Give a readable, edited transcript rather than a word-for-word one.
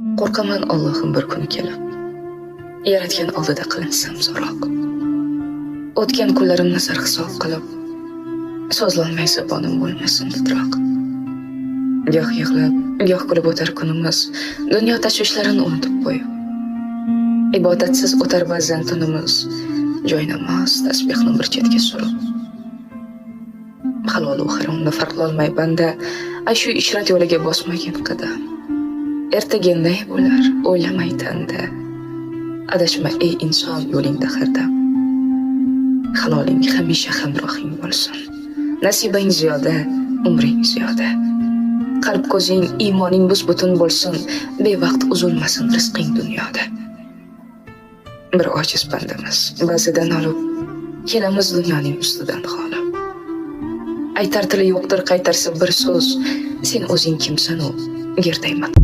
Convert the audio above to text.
Qo'rqaman, Allohim, bir kuni kelib Yaratgan oldida qilinsam so'roq. O'tgan kunlarimni sarhisob qilib, so'zlolmay zabonim bo'lmasin titroq. Goh yig'lab, goh kulib o'tar kunimiz, dunyo tashvishlarini unutib qo'yib. Ibodatsiz o'tar ba'zan tunimiz, joy namoz, tasbehni bir chetga surib. Halol u haromni farqlolmay banda, ayshu ishrat yo'liga bosmagin qadam. Ertaga ne bo'lar, o'ylamay tanda. Adashma, ey inson, yo'lingda har dam. Haloling hamisha hamrohing bo'lsin. Nasibang ziyoda, umring ziyoda. Qalb ko'zing, iymoning bus-butun bo'lsin, bevaqt uzilmasin rizqing dunyoda. Bir ojiz bandamiz, ba'zidan olib, kelamiz dunyoning ustidan xoli. Aytar tili yo'qdir qaytarsa bir so'z, sen o'zing kimsan u gerdayman.